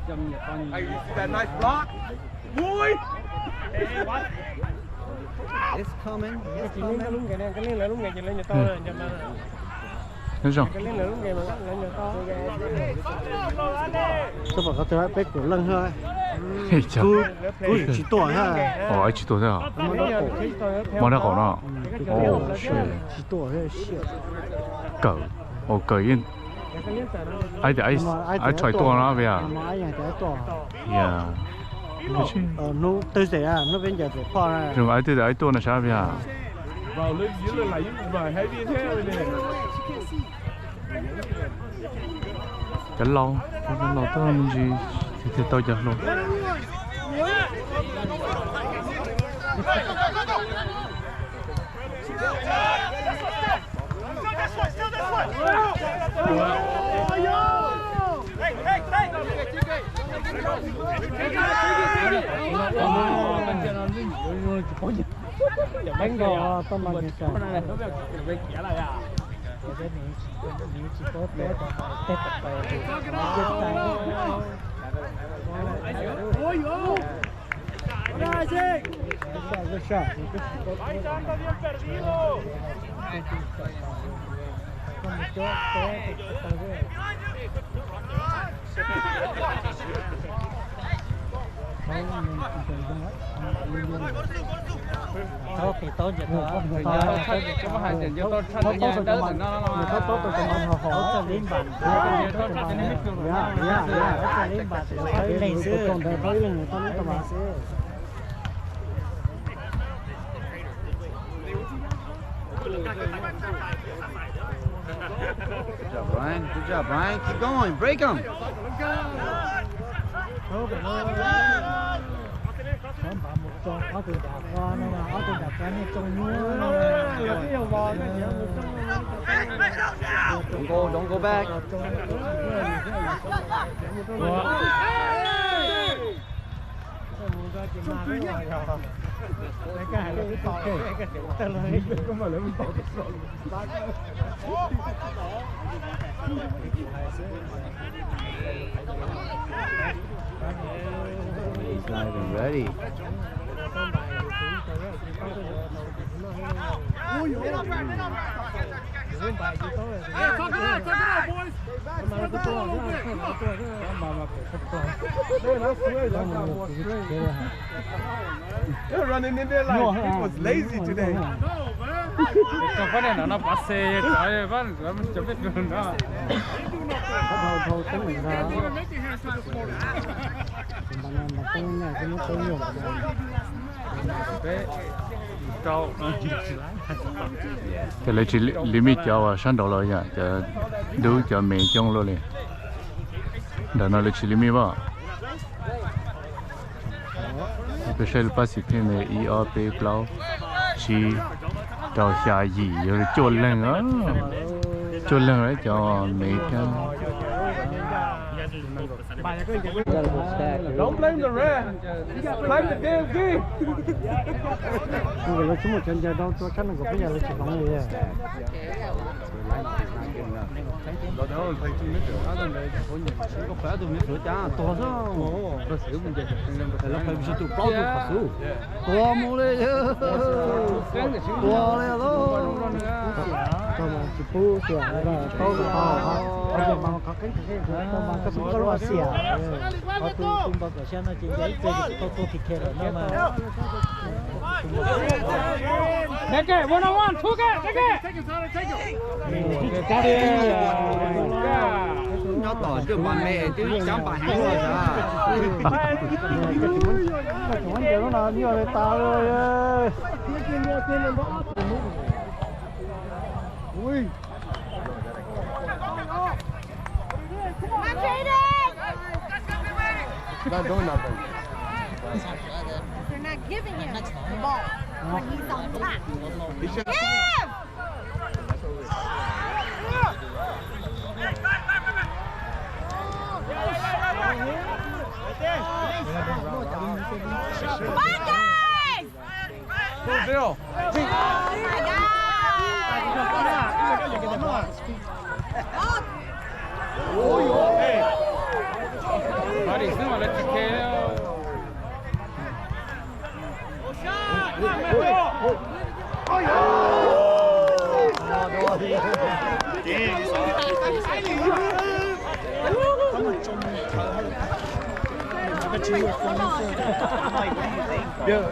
Hey, you see that nice block? Ui! It's coming. It's coming. Nyob zoo. Txhob pom qhov twg peb kaum leej thiab. Kub tsis tuaj thiab. Tsis tuaj thiab. Muab rab qaum no. Tsis tuaj thiab. Kawm, ua kawm yeej. Ib tias ib tshais tuaj no vim yog hnub Tuesday, hnub peb ncaws pem phoj na. Ib tias ib tuaj no sab vim yog cov laus, cov laus tuaj me ntsis thiaj tau cov hluas. Thaub qis taub ntsia tau, thaub taub tau cov mas ho ho, thaub txawj li npam, thaub txawj li npam, thaub ib leeg xwb. Good job, Brian. Good job, Brian. Keep going. Break 'em. Ob tug nram qab no, ob tug nram qab nej tsoo nyuaj. Don't go, don't go back. He's not even ready. They're running in there like people's lazy today. Cov pab no no pov xes cov pab cov peb no. Ces lawv tsis li mej cov uas sab nraud los yog cov dub cov me coob luaj li. Ntawm no lawv tsis li mej as. Peb saib lub pab xim phem ne, ib ob peb plaub tsib rau xya yim, yuav cuaj leeg, cuaj leeg cov me thiab. Don't blame the ref. Blame the damn game. Lawv tsis muaj cov ncaws rau tua tshab nees nkaum peb yam lawv tsis hloov li. Tus me xwb cas tuag xwb. Lawv pais tus plaub tus qhov xwb. Tuag mus li. Tuag li lauj. Tsis pub xiam, tau mas qhov qeeb, tau mas koj xub koj lub xiam. Qhov tus tus npau suav siab no ces ncav ib txwm tau tuag P K lawm no mas. Nyob tom ntuj mas me twb cab npas heev ua. Not doing nothing. They're not giving him the ball when he's on top. He should. Give! Focus! Go, Bill. Oh my God! Party xwb mas lawv tsis khe. Yeah.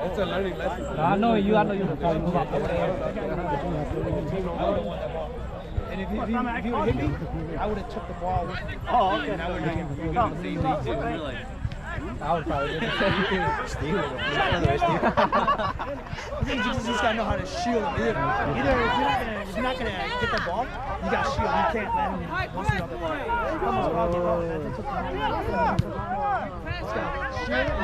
It's a learning lesson. No, I know you, I know you. And if you, if you, if you hit me, I would have took the ball with you. Oh, okay. And I would have been on the same page too. Really? I would probably do the same thing. Steve, Steve. You just, you just gotta know how to shield him. Either, either if you're not gonna, if you're not gonna get the ball, you gotta shield. You can't let him muscle up. Almost all get off. That's a tough one. Just gotta shield him.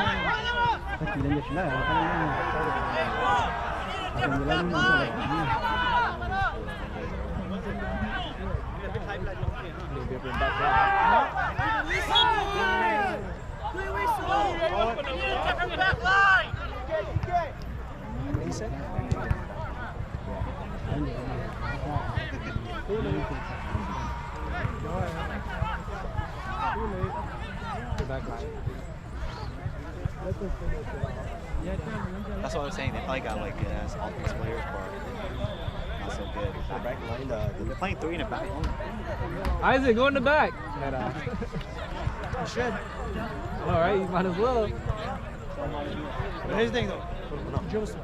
That's what I was saying. They probably got, like, good ass offense players, but not so good. They're playing three in a back. Isaac, go in the back. You should. All right, you might as well. But here's the thing, though. Joseph.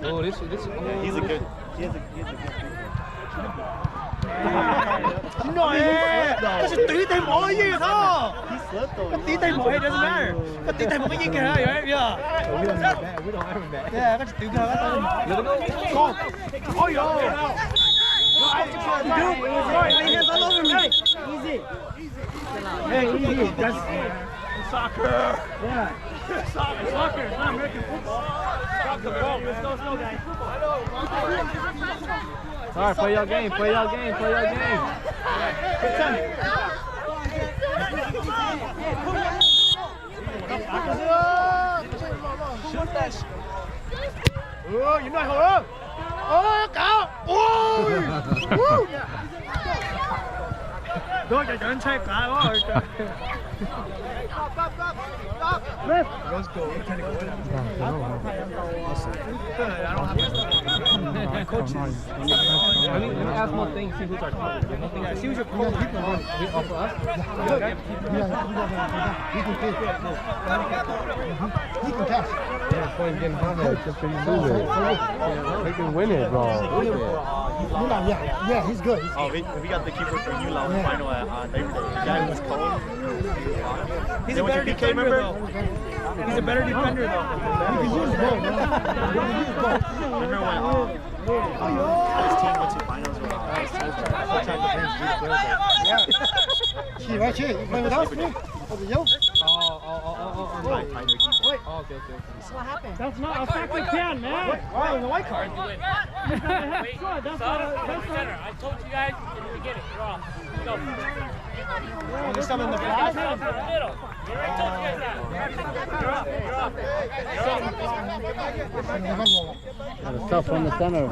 Oh, this, this. Yeah, he's a good. He has a, he has a good finger. No, eh. Koj tsis twv tej mov yeej tau. Koj twv tej mov, it doesn't matter. Koj twv tej mov yeej kawg, right? Yeah. Yeah, koj tsis twv kawg. Go. Oh, yo. Dude, sorry, my hands all over me. Easy. Hey, easy. That's soccer. Yeah. Soccer, soccer. It's not American football. Soccer, bro. Let's go, let's go, guys. All right, play your game, play your game, play your game. Good time. Shoot that shit. Ơ, you know how. Ơ, cá. Ui. Woo. Tôi cho chọn sai cả quá rồi. Let's go. Awesome. Coaches. Let me, let me ask one thing, see who's our coach. One thing. Yeah, see who's your coach. He offer us? Yeah, he can catch. Yeah, playing game hard, just so you lose it. They can win it, bro. Yeah, yeah, he's good. Oh, we, we got the keeper for Yulao in the final at, uh, Labor Day. That was cold. He's a better defender, though. He's a better defender, though. He can use both. He can use both. Remember when, uh, his team went to finals with, uh, Solskjaer? She, right here, you play with us? Oh, oh, oh, oh, oh, oh. Tie, tie their keeper. Oh, okay, okay, okay. What happened? That's not a soccer can, man. Why was a white card? That's not, that's not, that's not. I told you guys in the beginning. You're off. Go. There's someone in the flag? Middle. I told you guys that. You're off. You're off. You're off. Gotta stop from the center.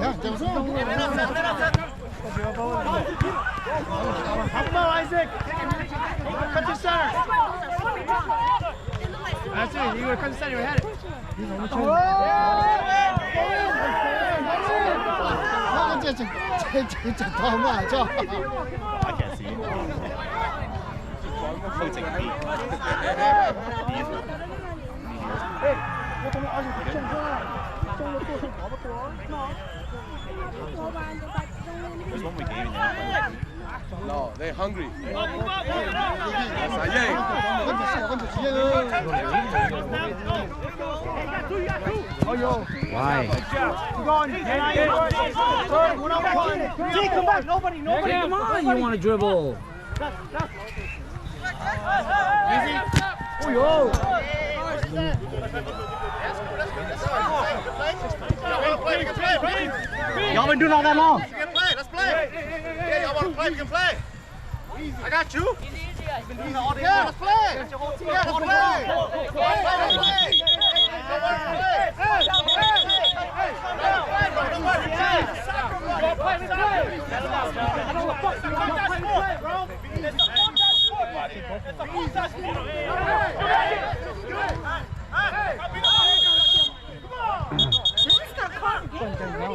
Come on, Isaac. Cut to center. That's it. You gotta cut to center. You had it. I can't see it. Looks like a beat. There's one more game in there. No, they're hungry. Why? Come on, you want to dribble? Y'all been doing all that long. Let's play. Let's play. Yeah, y'all wanna play? We can play. I got you. Yeah, let's play. Yeah, let's play. Let's play. Let's play.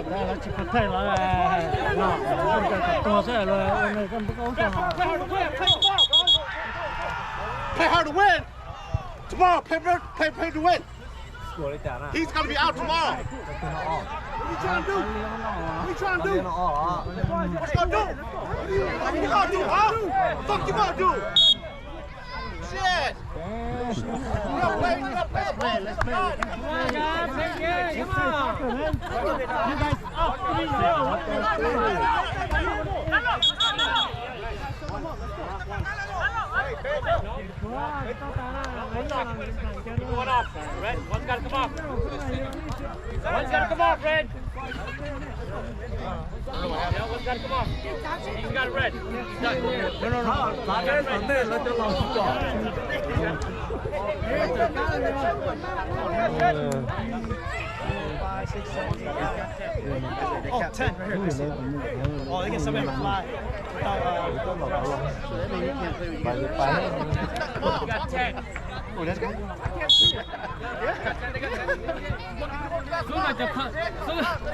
Lawv tsis pub thaij lawv no, tuag xwb lawv ua nws koj npua koj ub tag. Play hard to win. Tomorrow, play, play, play to win. He's gonna be out tomorrow. What you trying to do? What you trying to do? What you gonna do, huh? Fuck you gonna do? Shit. One off. Red, one's gotta come off. One's gotta come off, Red. Yeah, one's gotta come off. He's got red. He's got red. Oh, ten right here. Oh, they get somebody to fly.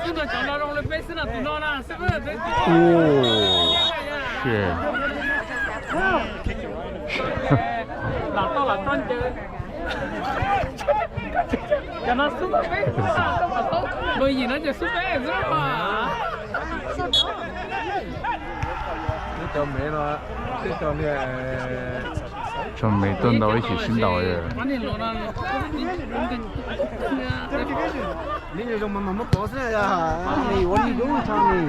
Xub no cov no zoo li peb xwb no, tus no na xwb. Lam toj lam toj ncaws. Cov no xub peb xwb, tus yim no ces xub peb xwb. Cov me no, cov niag Tso me tuaj ntau ib chim sib ntaus. Neb zoo mas mas muab pov xwb, Tommy, what are you doing, Tommy?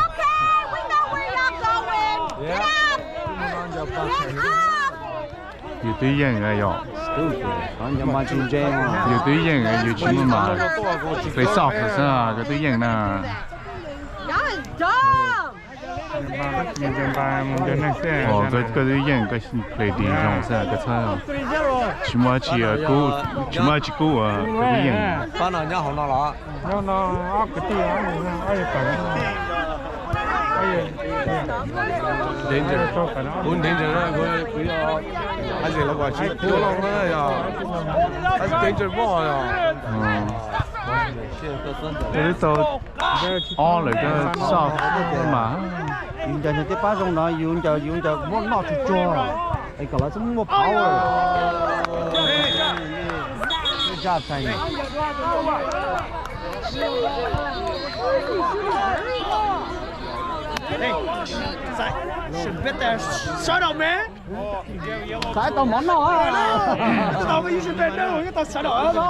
Okay, we know where y'all going. Get up! Get up! Yus twb yeej yom. Yus twb yeej, yus tsis muaj mas. Face off xwb, koj twb yeej na. Y'all is dumb. Koj twb yeej, koj play di zoo xwb, koj txhob, tsis muaj dab tsi kub, tsis muaj dab tsi kub uas koj twb yeej. Pab no nyob hauv no los? Nyob no ob kwv tij, ob yawg tawm. Danger, kuv danger, kuv yog hais tias lawv kom tsis tuaj los na yog, danger boj yog. Twb tau ob lawm koj soj mas. Yus ncaws nws tej pab zoo no, yus ncaws, yus ncaws muab noj tsuag tsuag es kom lawv txhob muaj power. Good job, Tiny. Hey, Sai, should bet that shut up, man. Xav tau mov noj. Tau, you should bet no, you tau sawv daws no.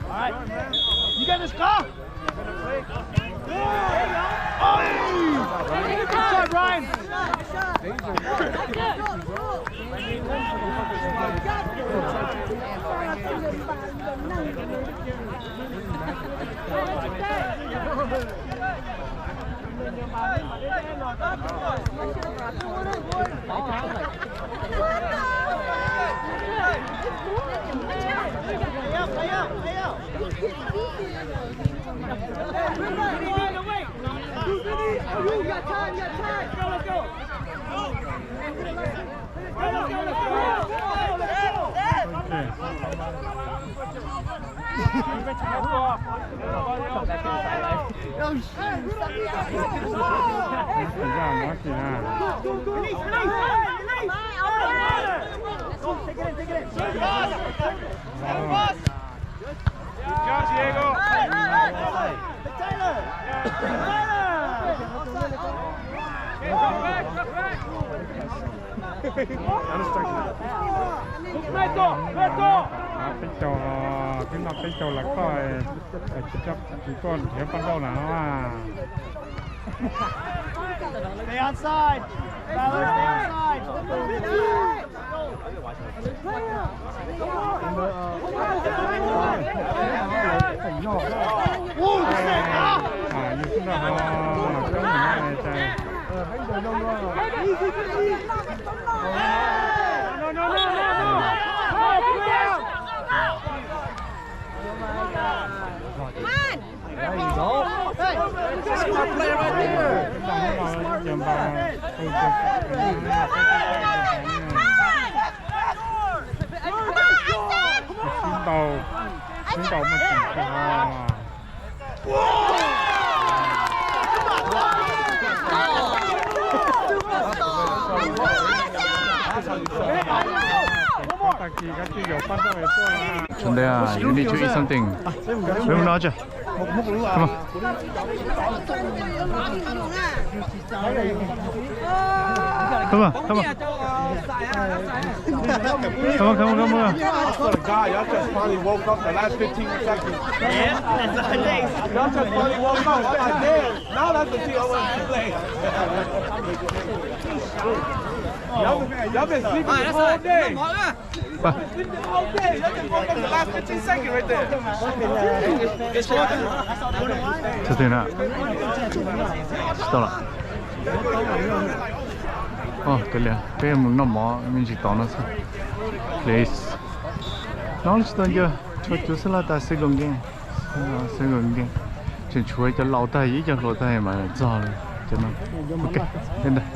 All right. You got this car? Good shot, Ryan. Peb caug, peb noj peb caug los koj tsis coj kuv koj nrhiav paj dauj na no. Stay outside. Tyler, stay outside. Sib ntaus, sib ntaus muaj ceem kawg. Tag kis koj twb yuav pab nrauj tuaj lawm. Sunday, you need to eat something. Move no, Come on. Come on, come on. Come on, come on, come on. I swear to God, y'all just finally woke up the last fifteen seconds. Yeah, that's what it takes. Y'all just finally woke up. I'm like, damn, now that's the team I want to play. Y'all, y'all been sleeping this whole day. Sleeping the whole day. Y'all just woke up the last fifteen seconds right there. Tsis tau lawm. Ov, kav liam, peb mus noj mov me ntsis tod no xwb. Please. No tsis tau nco, tshuav cuv xwb los tas xwb kaus nkeeg. Xwb kaus nkeeg. Tseem tshuav cov laus tag ib co hluas tag mas txog li. Cov no. Ok. Ntag.